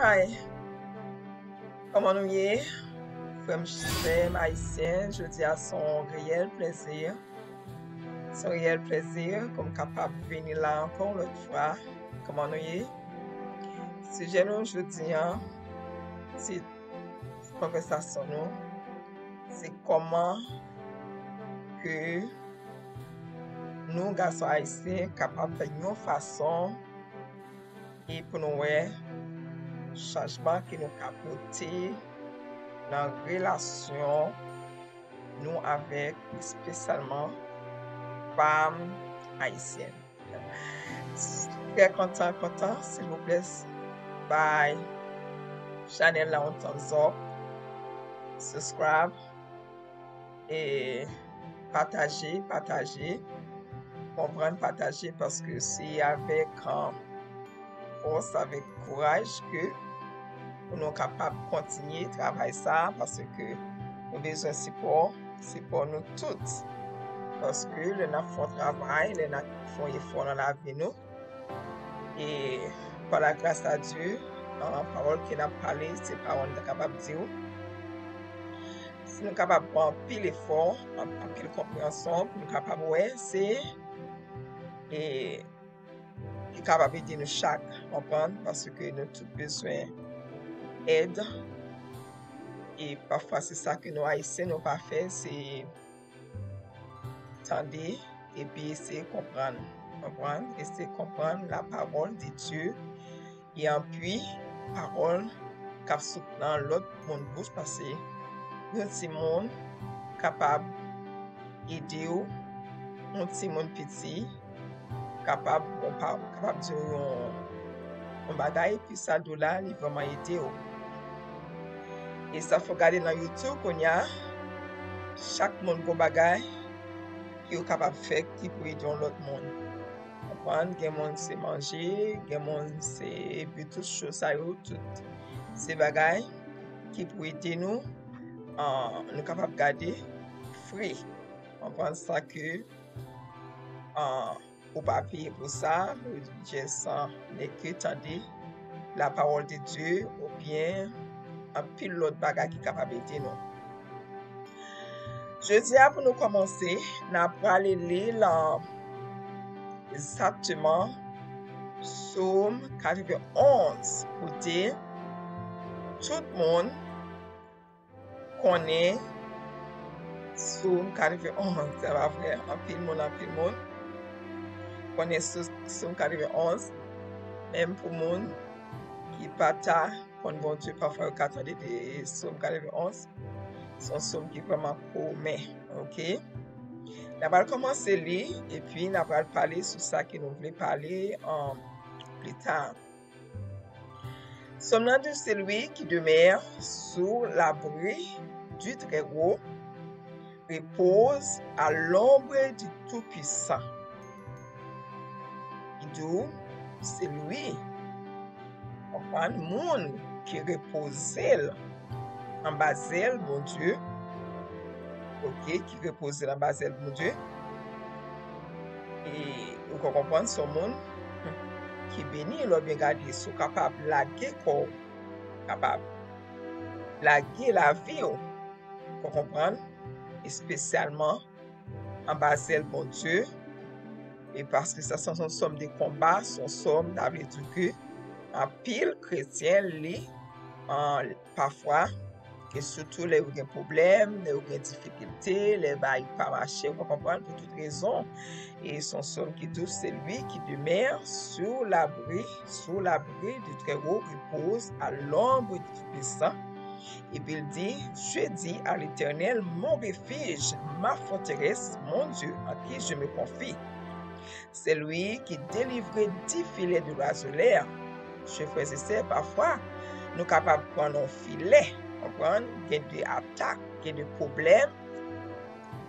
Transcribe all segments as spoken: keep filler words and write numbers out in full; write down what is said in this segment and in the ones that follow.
Hi, kòman nou ye? Frè m, sè m ayisyen, jodi a se yon reyèl plezi. Se yon reyèl plezi pou m kapab vini la ankò yon lòt fwa. Kòman nou ye? Sijè nou jodi a, tit konvèsasyon nou, se kòman ke nou, gason ayisyen, kapab fè yon fason e pou nou wè chanjman ke nou ka pote nan relasyon nou avèk, espesyalman, fanm ayisyèn. Trè kontan, kontan, silvouplè, bay chanèl la yon thumbs up, subscribe, e pataje, pataje, konprann, pataje, paske se avèk, um, fòs, avèk kouraj ke pou nou kapab kontinye travay sa, paske nou bezwen sipò, sipò nou tout. Paske lè n ap fè yon travay, lè n ap fè yon efò nan lavi nou, e pa la gras a Dye, an pawòl ke n ap pale, se pawòl nou ta kapab di w. Si nou kapab pran anpil efò, an- anpil konpreyansyon, pou nou kapab wè, se e ki kapab ede nou chak, konprann, paske nou tout bezwen èd. E pafwa, se sa ke nou ayisyen nou pa fè, se tande epi eseye konprann, konprann, eseye konprann la parole de Dieu, e anpi pawòl k ap sot nan lòt moun bouch, paske yon timoun kapab ede w, yon timoun piti kapab, bon, pa, kapab di w yon, yon bagay, epi sa l di w la, li vrèman ede w. E sa fè w gade nan YouTube kounye a, chak moun gon bagay ke yo kapab fè ki pou ede yon lòt moun. Konprann, gen moun se manje, gen moun se, epi tout choz sa yo, tout se bagay ki pou ede nou, ah, nou kapab gade fri. Konprann sa ke, ah, ou pa peye pou sa, ou just, ah, nèke tande la parole de Dieu, oubyen anpil lòt bagay ki kapab ede nou. Jodi a, pou nou kòmanse, n ap prale li l, ah, egzakteman Sòm katrevenn onz, kote tout moun konnen Sòm katrevenn onz, se pa vre? Anpil moun, anpil moun konnen Sò-, Sòm katrevenn onz, menm pou moun ki pa ta konn Bondye, pafwa yo ka tande de Sòm katrevenn onz. Se yon sòm ki vrèman komen, oke? N a pral kòmanse li, epi n a pral pale sou sa ke nou vle pale, um, pli ta. Sòm nan di, celui qui demeure sous l'abri du Très-Haut repose à l'ombre du Tout-Puissant. Li di w, celui, konprann, moun ki repoze l anba zèl Bondye, oke, ki repoze l anba zèl Bondye, e ou ka konprann se yon moun ki beni, lè w byen gade, si w kapab lage kò w, kapab lage lavi w, ou konprann, espesyalman anba zèl Bondye, e paske sa se yon sòm de konba, se yon sòm, sa vle di ke anpil kretyen li, an, pafwa, e sitou lè yo gen pwoblèm, lè yo gen difikilte, lè bagay pa mache, ou konprann, pou tout rezon. E se yon sòm ki di, celui qui demeure sous l'abri, sous l'abri du Très-Haut repose à l'ombre du Tout-Puissant. Epi l di, je dis à l'Éternel, mon refuge, ma forteresse, mon Dieu, en qui je me confie. Celui qui délivre du filet de l'oiseleur. Chè frè e sè, pafwa, nou kapab pran yon filè, konprann, gen de atak, gen de pwoblèm,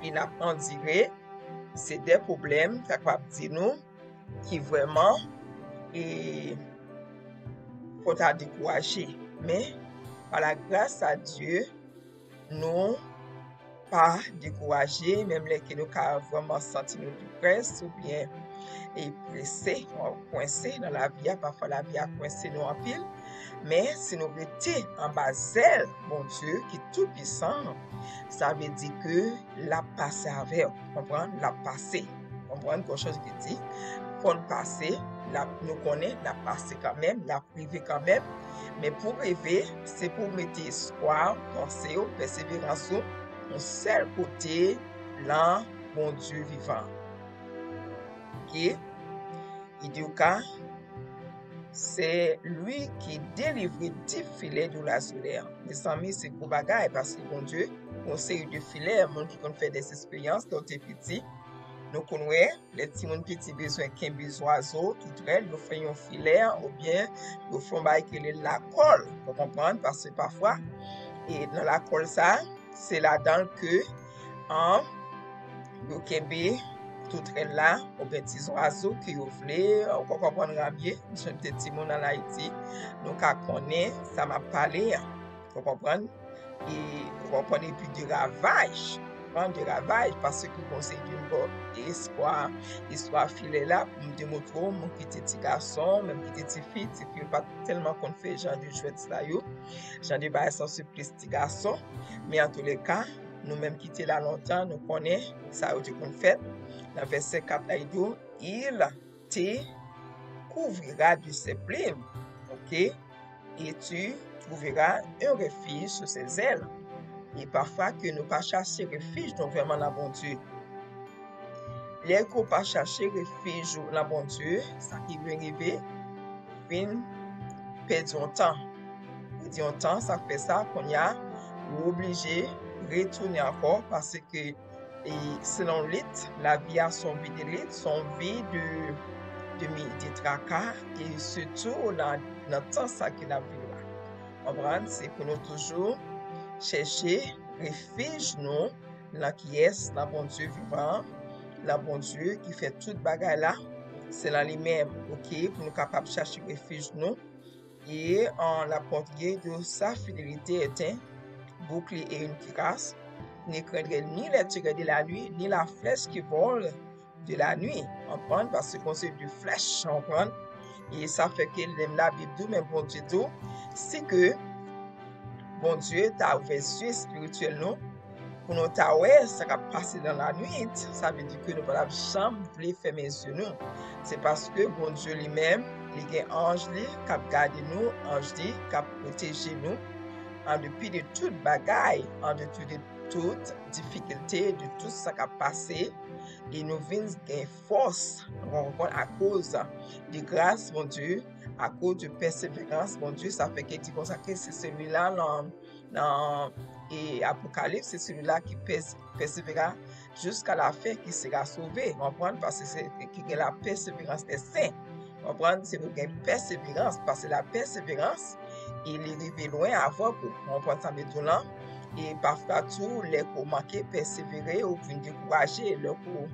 e n ap andire, se de pwoblèm, sa kapab di nou, ki vrèman, e, fè w ta dekouraje. Men, pa la gras a Dye, nou pa dekouraje, menm lè ke nou ka vrèman santi nou deprès, oubyen e prese, kwense nan lavi a, pafwa lavi a kwense nou anpil. Men si nou rete anba zèl Bondye ki tou pwisan, sa vle di ke l ap pase avè w. Konprann? L ap pase. Konprann? Gon chans ki di, fò n pase, l ap, nou konnen l ap pase kanmenm, l ap rive kanmenm. Men pou rive, se pou w mete espwa w, panse w, pèseverans ou, yon sèl kote, nan Bondye vivan. Ok? Il dit au cas, c'est lui qui délivre du filet de la zolère. Mezanmi, se gwo bagay, paske Bondye, yon seri de filè, moun ki konn fè dèzesperyans, lè w te piti, nou konn wè, lè timoun piti bezwen kenbe zwazo, toutrèl, yo fè yon filè, oubyen yo fè yon bagay ki rele lakòl, ou konprann, paske pafwa, e nan lakòl sa, se ladan l ke, an, yo kenbe toutrèl la, oubyen ti zwazo ke yo vle, ou ka konprann ramye, jan te timoun an Ayiti, nou ka konnen sa m ap pale an. Ou konprann? E, ou konprann, epi de ravaj. Konprann, de ravaj, paske gon seri de bò, espwa, istwa filè la, pou m te montre w, mwen kite ti gason, menm kite ti fi, ti fi yo pa t tèlman konn fè jan de jwèt sa yo, jan de bagay sa se plis ti gason. Men antouleka, nou menm ki te la lontan, nou konnen sa yo te konn fèt. Nan vèsè kat la, li di w, il te couvrira de ses plumes, ok? Et tu trouveras un refuge sous ses ailes. E pafwa ke nou pa chache refij nou vrèman nan Bondye. Lè ke w pa chache refij ou nan Bondye, sa ki vin rive, vin pèdi yon tan. Pèdi yon tan, sa fè sa, kounye a, ou oblije retounen ankò, paske e selon lit, lavi a se yon vi de lit, se yon vi de, de mi-, de traka, e sitou nan, nan tan sa ke n ap viv la. Konprann? Se pou nou toujou chèche refij nou nan kiyès? Nan Bondye vivan an, nan Bondye ki fè tout bagay la. Se nan li menm, ok, pou nou kapab chache refij nou. Et en la porte de sa fidélité est un bouclier et une cuirasse. Ne craindrai ni les terreurs de la nuit, ni la flèche qui vole de la nuit. Konprann? Paske gon seri de flèch, konprann? E sa fè ke menm Labib di w, men Bondye di w, si ke Bondye ta ouvè zye espirityèl nou, pou nou ta wè sa k ap pase nan lanwit, sa vle di ke nou pa t ap janm vle fèmen zye nou. Se paske Bondye li menm, li gen anj li k ap gade nou, anj li k ap pwoteje nou, an depi de tout bagay, an depi de tout difikilte, de tout sa k ap pase, e nou vin gen fòs, nou konprann, akoz de gras Bondye, akoz de pèseverans Bondye, sa fè ke di konsa ke se selila nan, nan, e, Apokalips, se selila ki pèsevera jusqu'à la fin qui sera sauvé, konprann, paske se ki gen la persévérance des saints. Konprann, se pou gen pèseverans, paske la pèseverans, e li rive lwen avan pou, konprann sa m di w lan. E pafwa tou, lè ke w manke pèsevere, ou vin dekouraje, lè ke w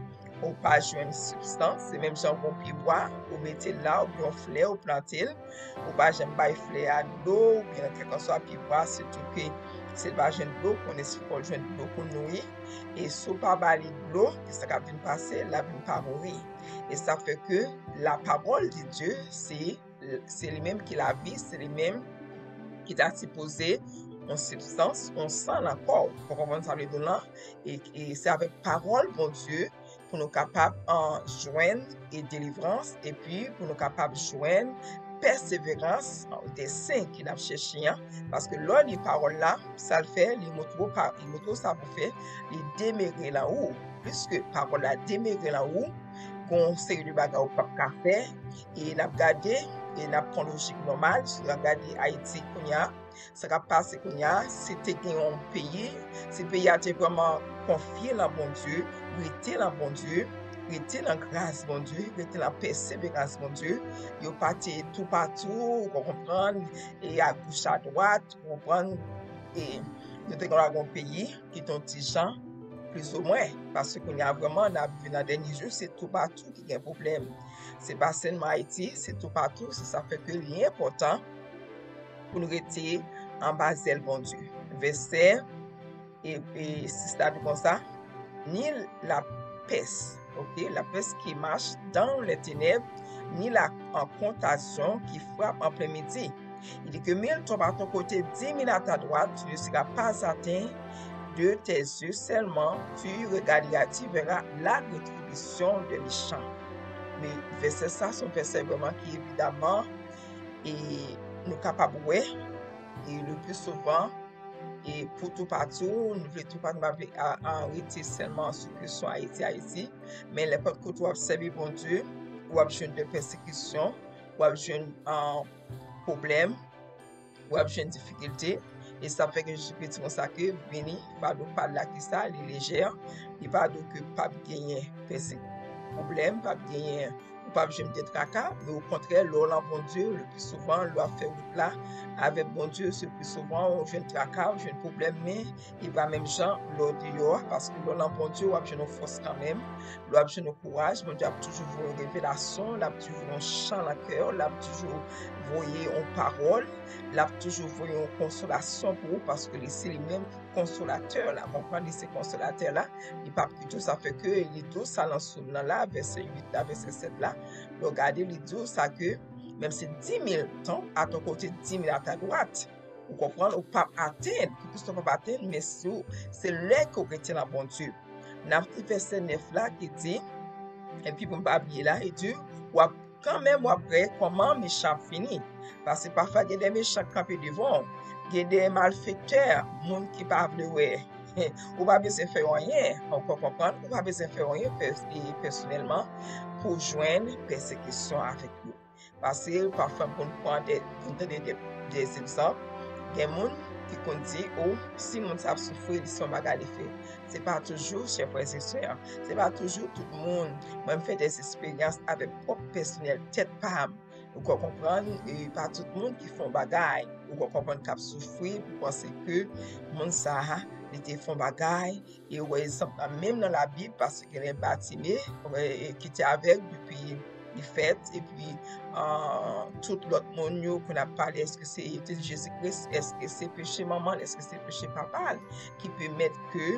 ou pa jwenn sibstans, se menm jan yon pyebwa, ou mete l la, oubyen yon flè, ou plante l, ou pa janm bay flè a dlo, oubyen kèlkanswa pyebwa, sitou ke si l pa jwenn dlo, konnen si fò l jwenn dlo pou l nouri, e si w pa ba li dlo, e sa k ap vin pase, l ap vin pa mouri. E sa fè ke la parole de Dieu, se, se li menm ki lavi, se li menm ki ta sipoze yon sibstans, yon san nan kò w. Ou konprann sa m vle di w lan? E, e se avèk pawòl Bondye pou nou kapab, an, jwenn, e, delivrans, epi pou nou kapab jwenn pèseverans, an, de sen ke n ap chèche an. Paske lè w li pawòl la, sa l fè, li montre w pa, li montre w sa pou fè, li demere lan ou. Pliske pawòl la demere lan ou, gon seri de bagay ou p ap ka fè, e n ap gade, e n ap pran lojik nòmal, si n ap gade Ayiti kounye a, sa k ap pase kounye a, si te gen yon peyi, si peyi a te vrèman konfye lan Bondye, rete lan Bondye, rete lan gras Bondye, rete lan pèseverans Bondye, yo pa te toupatou, ou konprann, e agoch adwat, ou konprann, e nou te gen yon peyi ki te yon ti jan, plizoumwen, paske kounye a vrèman, n ap viv nan dènye jou, se toupatou ki gen pwoblèm. Se pa sèlman Ayiti, se toupatou, se sa fè ke li enpòtan pou n rete anba zèl Bondye. Vèsè, e, e sis la di konsa, ni la pès, Ok, la peste qui marche dans les ténèbres, ni la contagion qui frappe en plein midi. Il dit que mille tombent à ton côté, dix mille à ta droite, tu ne seras pas atteint. De tes yeux seulement, tu regarderas, tu verras la rétribution des méchants. Men vèsè sa se yon vèsè vrèman ki evidaman e nou kapab wè e le pli souvan e pou toupatou, nou vle toupatou, nou pa vle a, a rete sèlman sou kesyon Ayiti, Ayiti, men nenpòt kote w ap sèvi Bondye, w ap jwenn de pèsekisyon, w ap jwenn an pwoblèm, w ap jwenn difikilte. E sa fè ke Jezi Kris di konsa ke vini, fado pa l la ki sa, li lejè, li pa di ke p ap genyen pèse pwoblèm, p ap genyen, ou p ap jwenn de traka, men okontrè, lè w lan Bondye, le pli souvan, lè w ap fè wout la avèk Bondye, se pli souvan ou jwenn traka, ou jwenn pwoblèm, men li pa menm jan lè w deyò a, paske lè w lan Bondye, w ap jwenn yon fòs kanmenm, lè w ap jwenn yon kouraj, Bondye ap toujou voye yon revelasyon, l ap toujou voye yon chan nan kè w, l ap toujou voye yon pawòl, l ap toujou voye yon konsolasyon pou ou, paske li se li menm ki konsolatè la, konprann, li se konsolatè la, li p ap kite w, sa fè ke li di w sa nan Sòm nan la, vèsè uit la, vèsè sèt la, lè w gade, li di w sa ke, menm si dix mille tombent à ton côté, dix mille à ta droite, ou konprann, ou p ap atenn, ki plis ou p ap atenn, men si w, se lè ke w rete nan Bondye. N ap li vèsè nèf la ki di, epi pou n pa bliye la, li di, w ap, kanmenm w ap wè kòman mechan ap fini. Paske pafwa gen de mechan k kanpe devan w, gen de malfektè, moun ki pa vle wè. Ou pa bezwen fè yo anyen, ou konprann, ou pa bezwen fè yo anyen pè-, e, pèsonèlman pou jwenn pèsekisyon avèk yo. Paske pafwa pou n pran de, pou n tande de, de egzanp, gen moun ki konn di, o, si moun sa ap soufri, li se yon bagay li fè. Se pa toujou, chè frè e sè, se pa toujou tout moun. Mwen, m fè de esperyans avèk pwòp pèsonèl tèt pa m. Ou ka konprann, e pa tout moun ki fè yon bagay, ou ka konprann k ap soufri, pou panse ke moun sa a, li te fè yon bagay, e ou wè egzanp la menm nan Labib, paske gen lè Batime, e, ki te avèg depi li fèt, epi, ah, tout lòt moun yo, ke n ap pale, èske se, te di Jezi Kris, èske se peche manman l, èske se peche papa l, ki pèmèt ke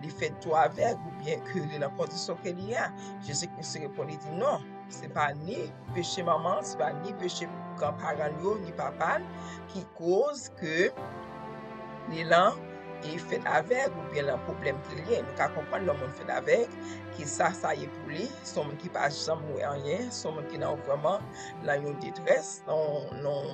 li fèt tou avèg, oubyen ke li nan kondisyon ke li ye a? Jezi Kris reponn, li di, non, se pa ni peche manman, se pa ni peche granparan l yo, ni papa l, ki koz ke li lan e fèt avèg oubyen lan pwoblèm ke li ye. Nou ka konprann lè yon moun fèt avèg, ki sa sa ye pou li, se yon moun ki pa janm wè anyen, se yon moun ki nan vrèman lan yon detrès, nan, nan,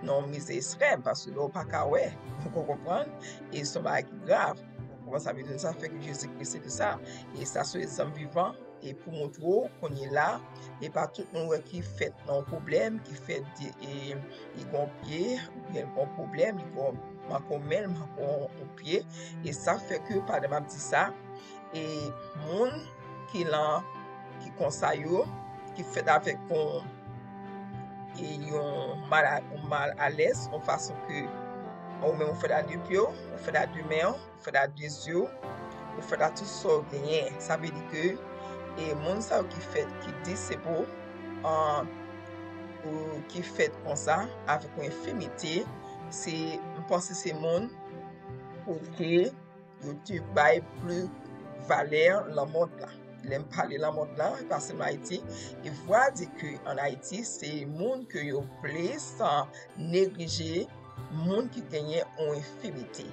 nan yon mizè ekstrèm, paske lè w pa ka wè, ou konprann, e se yon bagay ki grav. Ou konprann sa vle di, sa fè ke Jezi Kris se te sa. E sa se egzanp vivan, e pou montre w kounye la, e pa tout moun wè ki fèt nan yon pwoblèm, ki fèt de, e, li gon pye, oubyen li gon pwoblèm, li gon manke yon men, manke yon pye. E sa fè ke, pandan m ap di sa, e moun ki lan, ki konsa yo, ki fèt avèk yon, e yon mal a, yon mal alèz, yon fason ke ou menm ou fèt a de pye w, ou fèt a de men w, ou fèt a de zye w, ou fèt a tout sa w genyen. Sa vle di ke, e moun sa yo ki fèt, ki di se pou, an, ou ki fèt konsa, avèk yon enfimite, se, m panse se moun pou ke yo te bay pli valè lan mond la. Lè m pale lan mond la, e pa sèlman Ayiti, e vwa di ke an Ayiti, se moun ke yo plis, ah, neglije, moun ki genyen yon enfimite.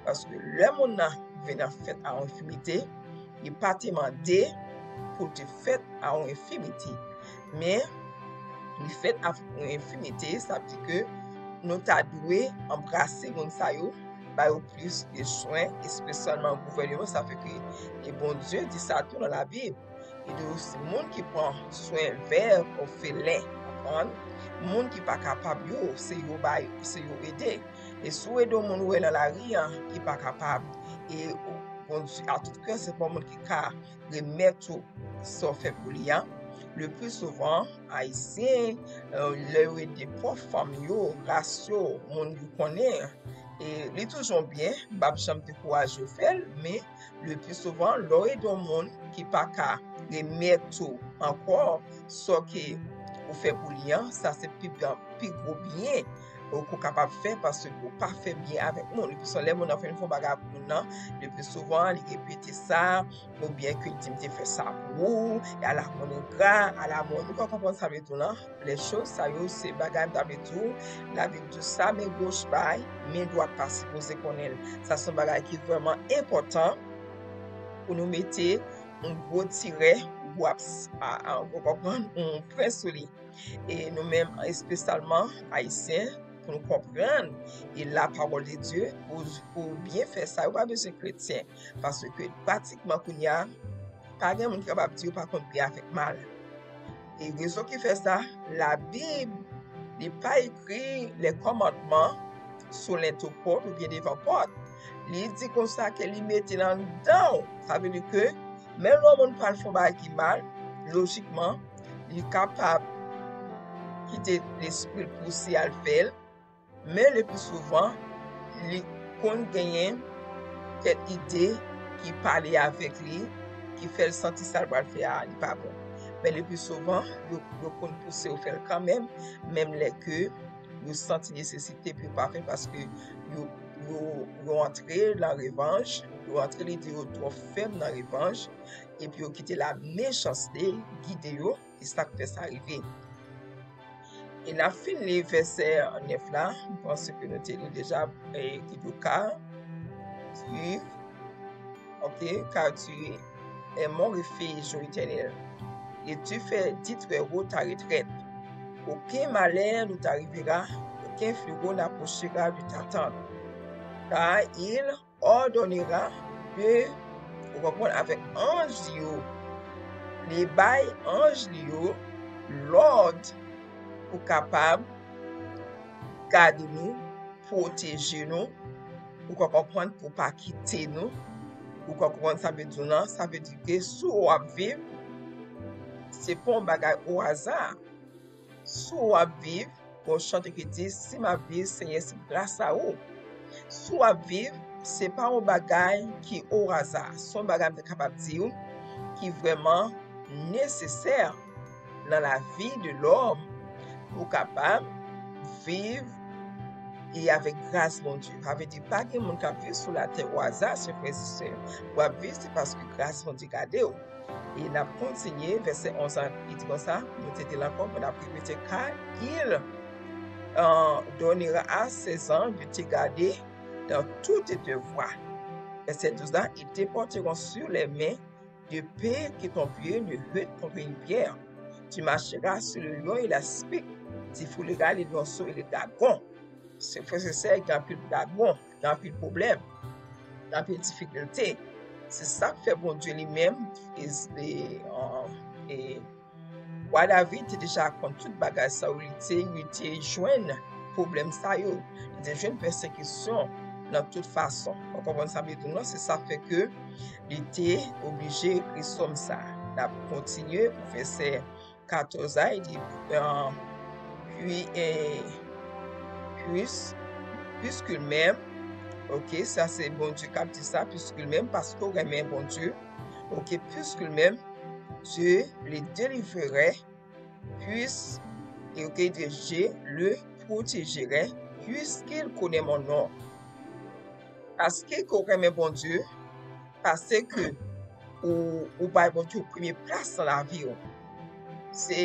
Paske lè moun nan vin an fèt a yon enfimite, li pa te mande pou l te fèt a yon enfimite. Men, li fèt avèk yon enfimite, sa vle di ke nou ta dwe anbrase moun sa yo, ba yo plis de swen, espesyalman gouvènman, sa fè ke, e Bondye di sa tou nan Labib. Li di, se moun ki pran swen vèv, òfelen, konprann? Moun ki pa kapab yo, se yo bay, se yo ede. E si w ede yon moun ou wè nan lari an, ki pa kapab, e ou, Bondye, a tout kè, se pa yon moun ki ka remèt ou sa w fè pou li an. Le pli souvan, Ayisyen, e, lè yo ede pwòp fanmi yo, ras yo, moun yo konnen, e li toujou byen, m p ap janm dekouraje w fè l, men le pli souvan, lè w ede yon moun ki pa ka remèt ou ankò sa ke ou fè pou li an, sa se pi gran, pi gwo byen ou, ou kapab fè, paske ou pa fè byen avèk moun. Lepi souvan, lè moun nan fin fè yon bagay pou moun nan, lepi souvan, li repete sa, oubyen ke l di, "M te fè sa pou ou, e ala moun engra, ala moun," ou ka konprann sa m vle di w lan? Lè choz sa yo, se bagay m ta vle di w, Labib di w sa, men goch bay, men dwat pa sipoze konnen l. Sa se yon bagay ki vrèman enpòtan pou nou mete yon gwo tirè, gwo aps-, a, a, ou konprann, yon pwen sou li. E nou menm, espesyalman Ayisyen, pou nou konprann e la parole de Dieu, pou, pou byen fè sa, ou pa bezwen kretyen. Paske pratikman kounye a, pa gen moun ki kapab di yo pa konn byen avèk mal. E rezon ki fè sa, Labib, li pa ekri les commandements sou lento pòt oubyen devan pòt. Li di konsa ke li mete l anndan w. Sa vle di ke menm lè yon moun pral fè yon bagay ki mal, lojikman, li kapab kite lespri l pouse al fè l, men lepi souvan, li konn genyen kèk ide ki pale avèk li, ki fè l santi sa l pral fè a, li pa bon. Men lepi souvan, yo, yo konn pouse yo fè l kanmenm, menm lè ke yo santi nesesite pou yo pa fè l, paske yo, yo, yo antre nan revanj, yo antre lide yo twò fèm nan revanj, epi yo kite la mechanste gide yo, e sa k fè sa rive. E n ap fin li vèsè nèf la, m panse ke nou te li deja, e ki tou ka, suiv, ok, car tu es mon refuge, ô Éternel, et tu fais du Très-Haut ta retraite. Aucun malheur ne t'arrivera, aucun fléau n'approchera de ta tente, car il ordonnera de, ou konprann, avèk anj li yo. Li bay anj li yo lòd pou kapab gade nou, pwoteje nou, ou ka konprann, pou pa kite nou. Ou ka konprann sa vle di w lan? Sa vle di ke si w ap viv, se pa yon bagay o aza. Si w ap viv, gon chante ki di, "Si m ap viv, Senyè, se gras a ou." Si w ap viv, se pa yon bagay ki o aza. Se yon bagay m te kapab di w ki vrèman nesesè nan lavi de lòm pou kapab viv e avèk gras Bondye. Sa vle di, pa gen moun k ap viv sou latè o aza, chè frè e sè. W ap viv, se paske gras Bondye gade w. E n ap kontinye, vèsè onz lan, li di konsa, nou te di l ankò, men n ap repete, car il, euh, donnera à ses anges de te garder dans toutes tes voies. Vèsè douz la, ils te porteront sur les mains de peur que ton pied ne heurte contre une pierre. Tu marcheras sur le lion et l'aspi, tu fouleras les lionceaux et les dragons. Se frè e sè, gen anpil dragon, gen anpil pwoblèm, gen anpil difikilte. Se sa k fè Bondye li menm, e, e, e, wa David te deja konn tout bagay sa yo, li te, li te jwenn pwoblèm sa yo, li te jwenn pèsekisyon nan tout fason. Ou konprann sa m vle di w lan? Se sa k fè ke li te oblije ekri sòm sa. N ap kontinye pou vèsè katòz la, li di, euh, puis, euh, puis, puisqu'il m'aime, ok, sa se Bondye k ap di sa, puisqu'il m'aime, paske w renmen Bondye, ok, puisqu'il m'aime, je le délivrerai, puis, et ok, je le protégerai, puisqu'il connaît mon nom. Paske ke w renmen Bondye, paske ou, ou bay Bondye premye plas nan lavi w. Se,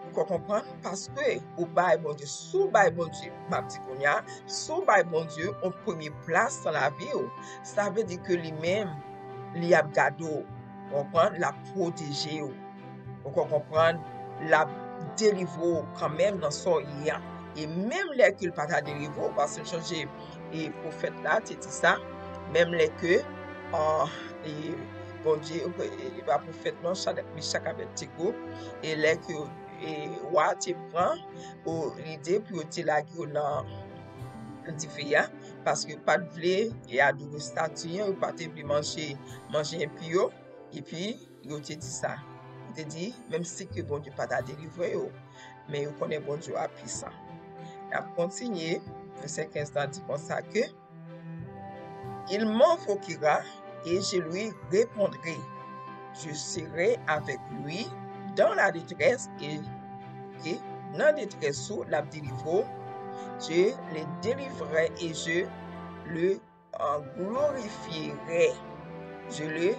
ou ka konprann, paske ou bay Bondye, si w bay Bondye, m ap di kounye a, si w bay Bondye yon premye plas nan lavi w, sa vle di ke li menm, li ap gade w, ou konprann, l ap pwoteje w. Ou ka konprann, l ap delivre w kanmenm nan sa w ye a. E menm lè ke l pa ta delivre w, paske n chonje, e pwofèt la te di sa, menm lè ke, ah, e Bondye, e, e pa pwofèt non, Chak-, Michak avèk Abednego, e lè ke, e wa te pran, o, lide pou yo te lage yo nan dife a, paske yo pa t vle, e adore estati an, yo pa te vle manje, manje enpi yo, epi yo te di sa. Yo te di, menm si ke Bondye pa ta delivre yo, men yo konnen Bondye a pwisan. N ap kontinye, vèsè kenz la di konsa ke, il m'invoquera et je lui répondrai. Je serai avec lui dans la détresse et, et nan detrès ou, l ap delivre w. Je le délivrerai et je le euh, glorifierai. Je le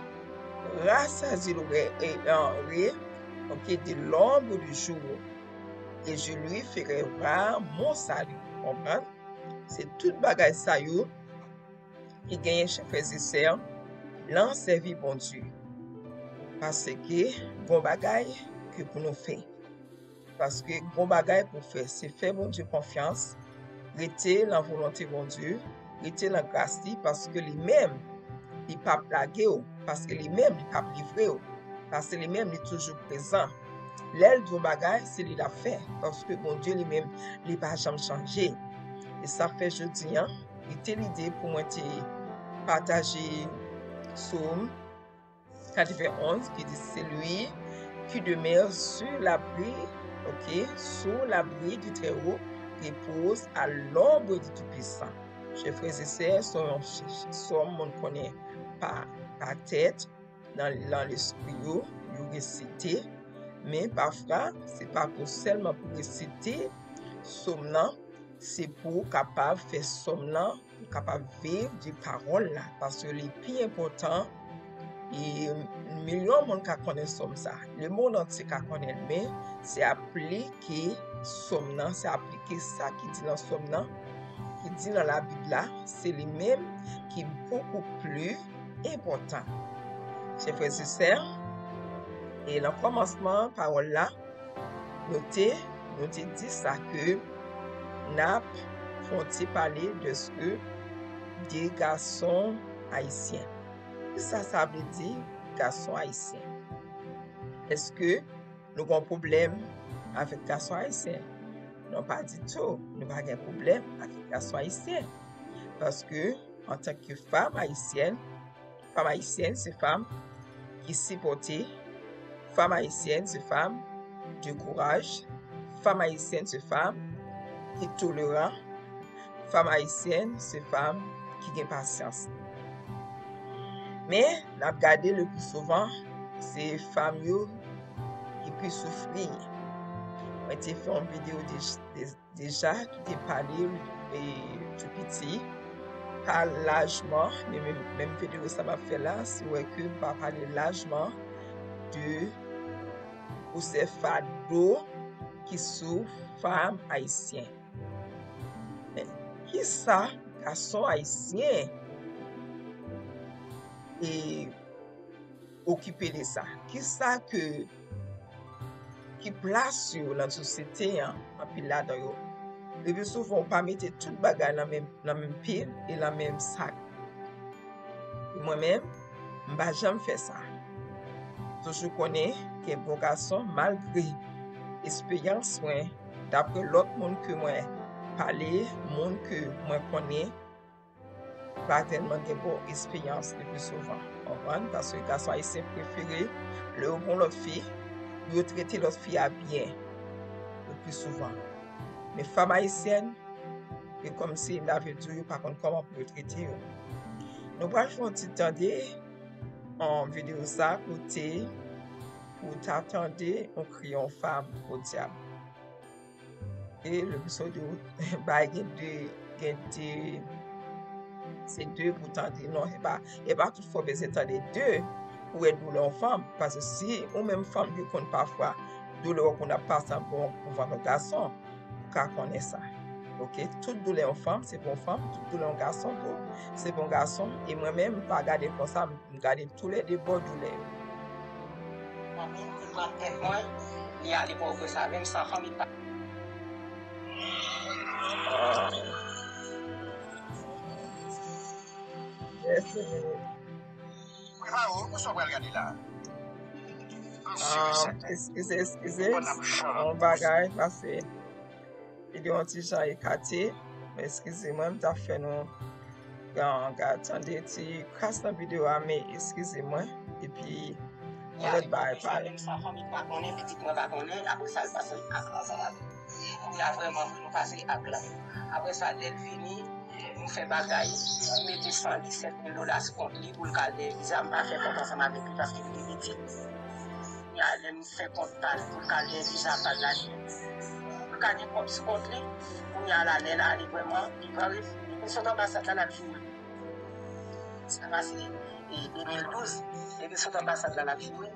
rassasierai et, euh, re- ok, de l'ombre du jour. Et je lui ferai voir mon salut. Konprann? Se tout bagay sa yo ki genyen, chè frè e sè, nan sèvi Bondye. Paske gon bagay ke pou nou fè. Paske gon bagay pou fè, se fè Bondye konfyans, rete nan volonte Bondye, rete nan gras li, paske li menm, li p ap lage w, paske li menm, li p ap livre w, paske li menm, li toujou prezan. Lè l di yon bagay, se li l ap fè, paske Bondye li menm, li pa janm chanje. E sa fè jodi a, li te lide pou mwen te pataje Sòm katrevenn-onz ki di, celui qui demeure sur l'abri, ok, sous l'abri du Très-Haut repose à l'ombre du Tout-Puissant. Chè frè e sè, se yon sòm moun konnen pa, pa tèt, nan, nan lespri yo, yo resite, men pafwa, se pa pou sèlman pou resite sòm nan, se pou w kapab fè sòm nan, pou w kapab viv de pawòl la, paske li pi enpòtan, e milyon moun ka konnen sòm sa. Lemonn antye ka konnen l, men se aplike sòm nan, se aplike sa ki di nan sòm nan, ki di nan Labib la, se li menm ki bokou pli enpòtan. Chè frè e sè, e nan kòmansman pawòl la, nou te, nou te di sa ke n ap fè yon ti pale dèske de gason ayisyen. Kisa sa vle di, gason ayisyen? Èske nou gen yon pwoblèm avèk gason ayisyen? Non, pa ditou. Nou pa gen pwoblèm avèk gason ayisyen. Paske, antanke fanm ayisyèn, fanm ayisyèn se fanm ki sipòte, fanm ayisyèn se fanm de kouraj, fanm ayisyèn se fanm ki toleran, fanm ayisyèn se fanm ki gen pasyans. Men, n ap gade le pli souvan, se fanm yo ki pi soufri. Mwen te fè yon videyo de, de, deja ki te pale, e, tou piti, pa lajman, men menm, menm videyo sa m ap fè la, si w wè ke m pa pale lajman de gwosè fado ki sou fanm ayisyen. Men, kisa gason ayisyen e okipe de sa? Kisa ke, ki plas yo nan sosyete an, anpil ladan yo? Le pli souvan, ou pa mete tout bagay nan menm, nan menm pil e nan menm sak. E mwen menm, m pa janm fè sa. Toujou konnen gen bon gason, malgre esperyans mwen, dapre lòt moun ke mwen pale, moun ke mwen konnen, pa tèlman gen bon esperyans le pli souvan. Konprann? Paske gason ayisyen prefere, lè yo gen yon lòt fi, yo trete lòt fi a byen le pli souvan. Men fanm ayisyèn, e kòmsi m ta vle di w, yo pa konn kòman pou yo trete yo. Nou pral fè yon ti tande, um, videyo sa, kote pou w ta tande yon kri yon fanm, podyab. E le pli souvan, bay gen de, gen de, se de pou tande. Non, e pa, e pa tout fwa w bezwen tande de pou w wè doulè yon fanm. Paske si ou menm fanm ki konn pafwa doulè w konn ap pase anba yon vant yon gason, ou ka konnen sa. Ok? Tout doulè yon fanm, se pou yon fanm. Tout doulè yon gason tou, se pou yon gason. E mwen menm, m pa gade l konsa, m gade toulède bò doulè yo. Fanmi m, m pran tèt mwen, li ale Pòtoprens avè m, san fanmi m pa. Ah. Yes, eh. Prepare w pou sa w pral gade la. Ah, eskize, eskize. Yon bagay pase. Videyo yon ti jan ekate. Eskize mwen, m t ap fè nou, ah, gade, tande ti kras nan videyo a, men eskize mwen. Epi, yon lòt bagay pale. Sa fanmi pa konnen, pitit mwen pa konnen, apre sa, l pase ak ansanm avè m. Epi, a vrèman, nou pase ak la. Apre sa, lè l vini, nou fè bagay, li mete san disèt mil dola sou kont li pou l ka al dèyè viza, m pa fè kont ansanm avèk li paske li te piti. Kounye a, lè m fè kont pa l pou l ka al dèyè viza pa l la, ka gen kòb sou kont li. Kounye a la, lè l ale vrèman, li pran refi, depi l sot anbasad la, l ap joure. Sa pase, e, de mil douz, depi l sot anbasad la, l ap joure.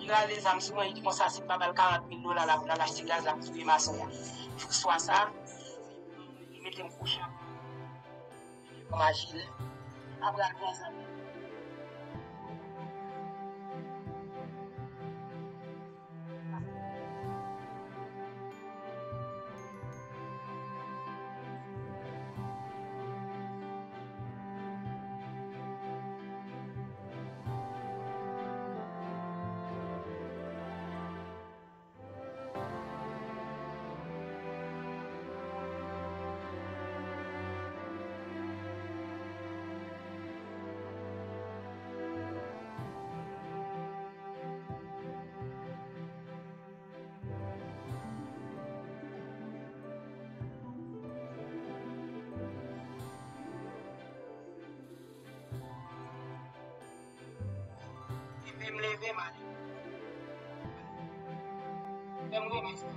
Li rale zam sou mwen, li di konsa, si m pa ba l karant mil dola la pou l al achte gaz la pou touye mason an. Jou swa sa, li mete m kouche. Kòm ajil. Apre al pran zam. Epi m leve m ale. Fè m remèt sa.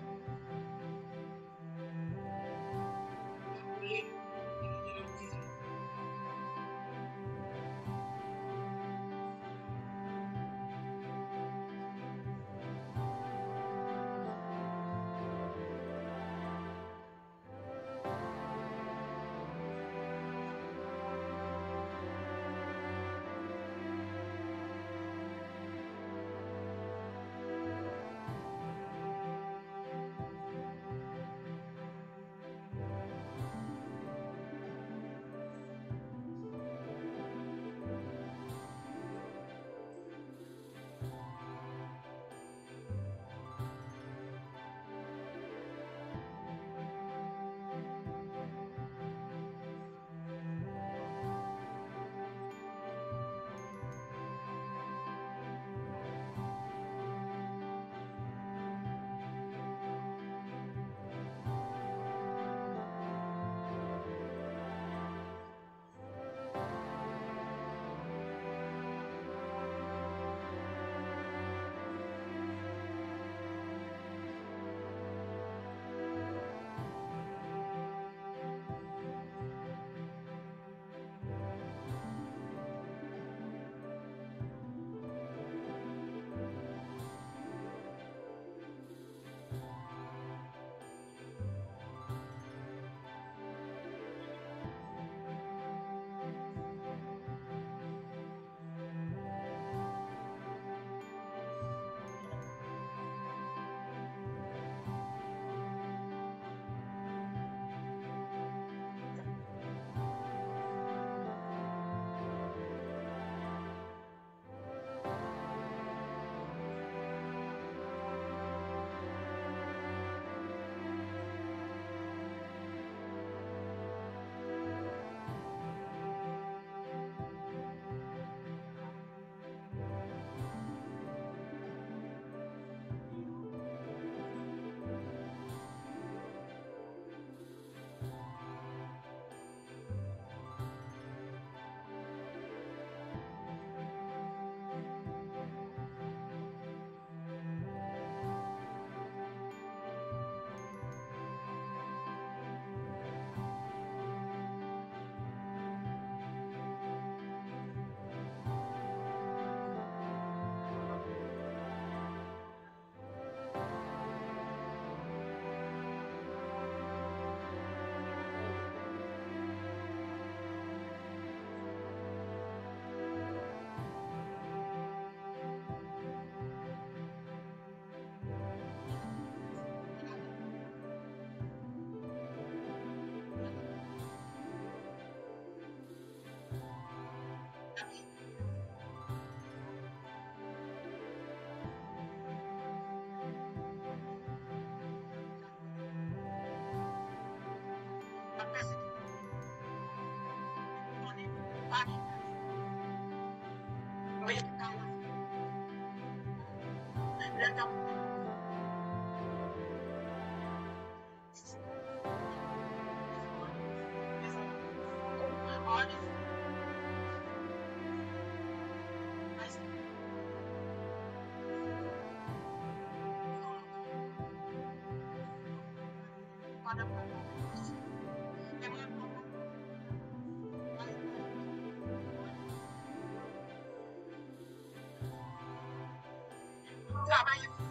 Travay e fou.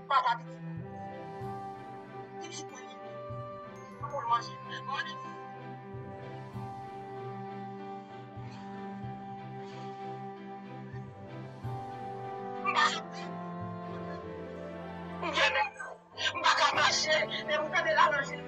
Papa pitit. Pitit mwen li. Pou l manje. Mwen li. M pa soti. M gen nèg. M pa ka mache, men m tande lalanje.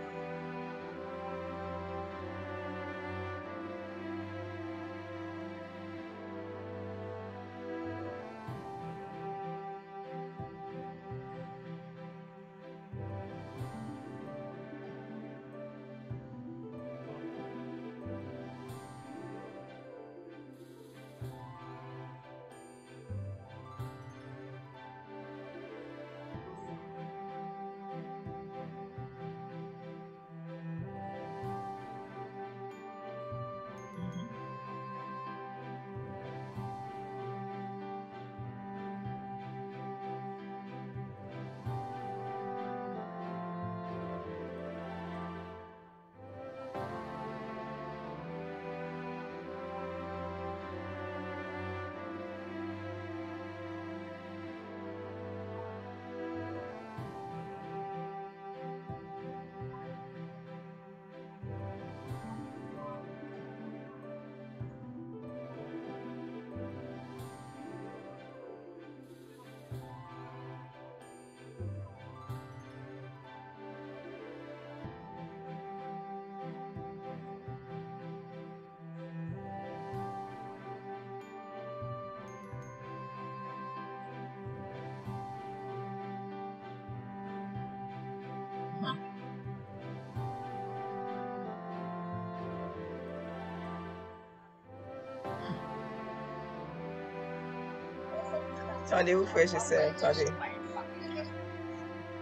Tande wi frè e sè, tande.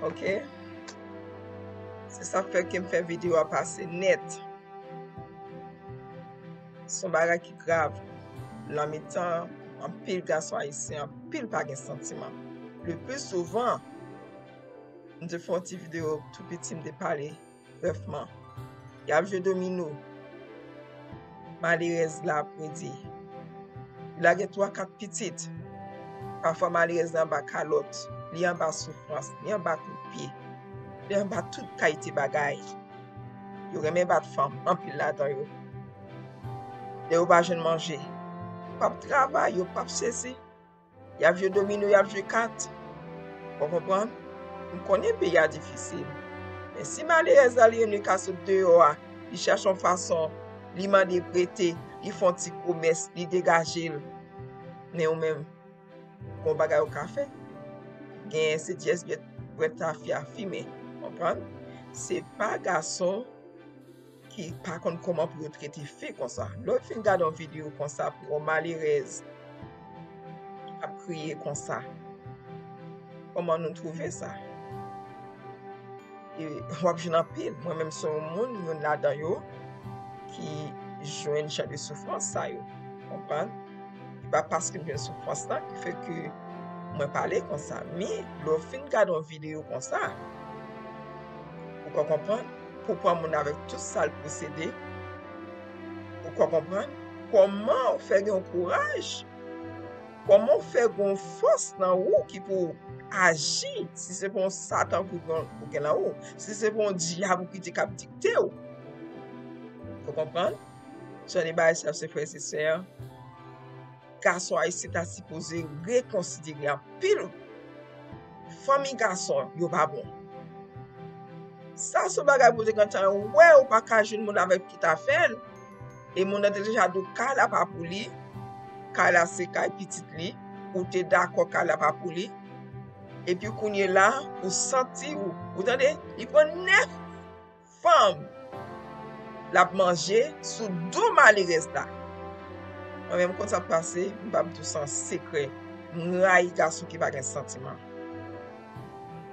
Ok? Se sa k fè ke m fè videyo a pase nèt. Se yon bagay ki grav. Nan mitan anpil gason ayisyen, anpil pa gen santiman. Le pli souvan, m te fè yon ti videyo tou piti, m te pale brèfman. Y ap jwe domino. Malerèz la ap redi. Li lage twa, kat pitit. Pafwa malerèz la anba kalòt, li anba soufrans, li anba kout pye, li anba tout kalite bagay. Yo renmen bat fanm, anpil ladan yo. Lè yo pa jwenn manje, yo p ap travay, yo p ap sesi. Y ap jwe domino, y ap jwe kat. Ou konprann? M konnen peyi a difisil. Men si malerèz la li renmen ka sot deyò a, li chache yon fason, li mande prete, li fè yon ti komès, li degaje l. Men ou menm, gon bagay ou ka fè. Genyen se dyès bwèt, bwèt tafya fimen. Konprann? Se pa gason ki pa konn kòman pou yo trete fi konsa. Lè w fin gade yon videyo konsa pou yon malerèz k ap kriye konsa, kòman nou twouve sa? E w ap jwenn anpil. Mwen menm se yon moun, youn ladan yo, ki jwenn jan de soufrans sa yo. Konprann? E pa paske m jwenn soufrans lan ki fè ke mwen pale konsa. Men, lè w fin gade yon videyo konsa, ou ka konprann, pou pran moun avèk tout sa l posede, ou ka konprann, kòman w fè gen yon kouraj, kòman w fè gen yon fòs nan ou ki pou aji, si se pa yon satan pou gen, pou gen nan ou, si se pa yon dyab ou ki di k ap dikte w. Ou konprann? Jan de bagay sa, se frè e sè, gason ayisyen ta sipoze rekonsidere anpil. Fanmi gason yo pa bon. Sa se yon bagay pou te gentan wè ou pa ka jwenn moun avèk tout afè l. E moun nan te deja di w kay la pa pou li. Kay la se kay pitit li. Ou te dakò kay la pa pou li. Epi kounye la, ou santi ou, ou tande, li pran nèf fanm l ap manje sou do malerèz la. Mwen menm, konn sa k pase, m p ap di w se yon sekrè. M rayi gason ki pa gen santiman.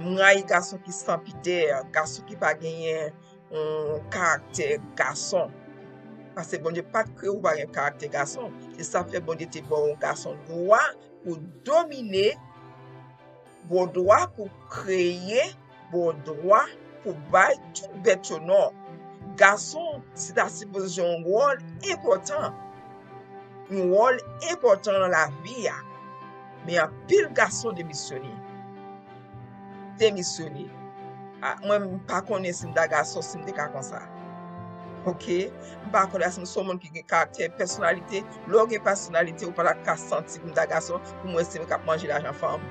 M rayi gason ki san pidè, gason ki pa genyen yon karaktè gason. Paske Bondye pa t kreye w pa gen karaktè gason. Se sa k fè Bondye te ba w gason dwa pou domine, ba w dwa pou kreye, ba w dwa pou bay tout bèt yo non. Gason, se ta sipoze jwe yon wòl enpòtan. yon wòl enpòtan nan lavi a. Men anpil gason demisyone. Demisyone. Ah, mwen, m pa konnen si m ta gason, si m te ka konsa. Oke? M pa konnen si m se yon moun ki gen karaktè, pèsonalite. Lè w gen pèsonalite, ou pa ta ka santi pou m ta gason, pou m wè se mwen k ap manje lajan fanm.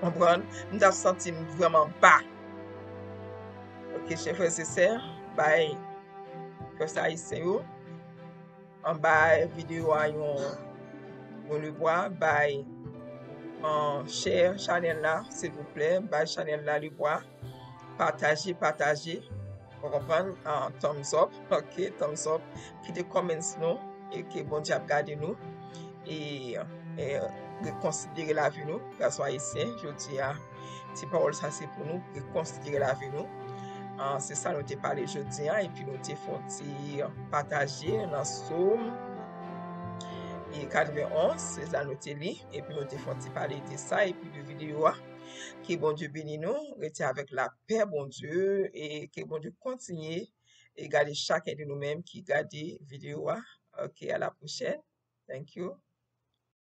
Konprann? M t ap santi m vrèman ba. Oke, chè frè e sè, bay pèp ayisyen yo. Anba videyo a yon, yon lebwa, bay, um, share chanèl la, silvouplè, bay chanèl la lebwa, pataje, pataje, ou konprann, uh, thumbs up, ok, thumbs up, kite comments nou, e ke Bondye ap gade nou, e, e rekonsidere lavi nou, gason ayisyen, jodi a, ti pawòl sa se pou nou, rekonsidere lavi nou. Ah, se sa nou te pale jodi a, epi nou te fè yon ti pataje nan Sòm e katrevenn onz, se sa nou te li, epi nou te fè yon ti pale de sa, epi de videyo a. Ke Bondye beni nou, rete avèk lapè Bondye, e ke Bondye kontinye e gade chakun de nou menm ki gade videyo a. Ok, à la prochaine. Thank you.